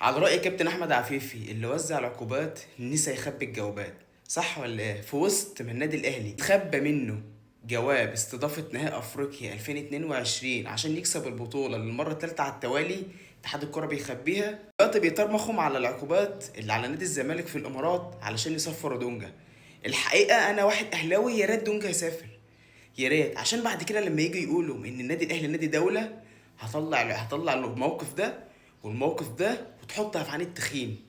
على رأي كابتن أحمد عفيفي اللي وزع العقوبات نسى يخبي الجوابات، صح ولا إيه؟ في وسط ما النادي الأهلي اتخبى منه جواب استضافة نهائي أفريقيا 2022 عشان يكسب البطولة للمرة الثالثة على التوالي، اتحاد الكرة بيخبيها. دلوقتي بيطرمخهم على العقوبات اللي على نادي الزمالك في الإمارات علشان يصفروا دونجا. الحقيقة أنا واحد أهلاوي، يا ريت دونجا يسافر، يا ريت، عشان بعد كده لما يجي يقولوا ان النادي الاهلي نادي دولة، هطلع الموقف ده والموقف ده وتحطها في عين التخين.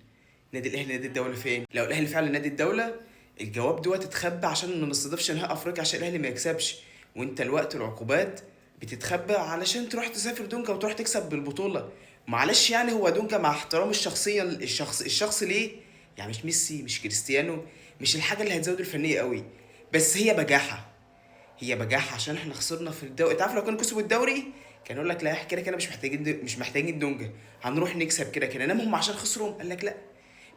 نادي الاهلي نادي الدولة فين؟ لو الاهلي فعلا نادي الدولة، الجواب دوت اتخبى عشان ما نستضيفش نهائي افريقيا عشان الاهلي ما يكسبش، وانت الوقت العقوبات بتتخبى علشان تروح تسافر دونجا وتروح تكسب بالبطولة. معلش يعني هو دونجا مع احترامي الشخصية الشخص ليه، يعني مش ميسي مش كريستيانو، مش الحاجة اللي هتزود الفنية قوي، بس هي بجاحه، هي بجاحة عشان احنا خسرنا في الدوري. انت عارف لو كانوا كسبوا الدوري كان يقول لك لا كده كده مش محتاجين دونجا، هنروح نكسب كده كده. انما هم عشان خسروا قال لك لا،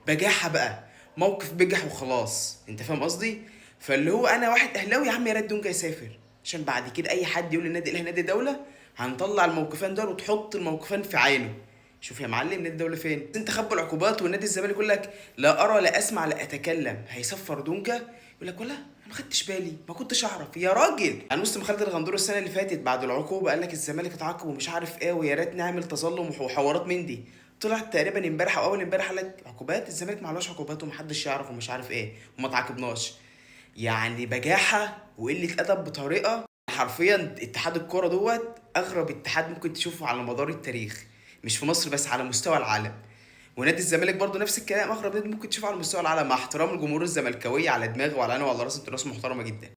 بجاحة بقى، موقف بجح وخلاص، انت فاهم قصدي؟ فاللي هو انا واحد اهلاوي يا عم، يا ريت دونجا يسافر عشان بعد كده اي حد يقول النادي الاهلي نادي دولة، هنطلع الموقفين دول وتحط الموقفين في عينه. شوف يا معلم نادي الدولة فين؟ انت خبوا العقوبات والنادي الزمالك يقول لك لا ارى لا اسمع لا اتكلم، هيسفر دونجا يقول لك ولا انا ما خدتش بالي، ما كنتش اعرف يا راجل. انا وسط ما خالد الغندور السنة اللي فاتت بعد العقوبة قال لك الزمالك اتعاقب ومش عارف ايه ويا ريت نعمل تظلم وحوارات من دي، طلعت تقريبا امبارح او اول امبارح قال لك عقوبات الزمالك ما علوش عقوبات ومحدش يعرف ومش عارف ايه وما تعاقبناش. يعني بجاحه وقلة ادب بطريقة، حرفيا اتحاد الكورة دوت اغرب اتحاد ممكن تشوفه على مدار التاريخ، مش في مصر بس، على مستوى العالم. ونادي الزمالك برضه نفس الكلام، اغرب نادي ممكن تشوفه على مستوى العالم، مع احترام الجمهور الزملكاويه على دماغي وعلى عيني وعلى راسي، انتوا ناس محترمه جدا.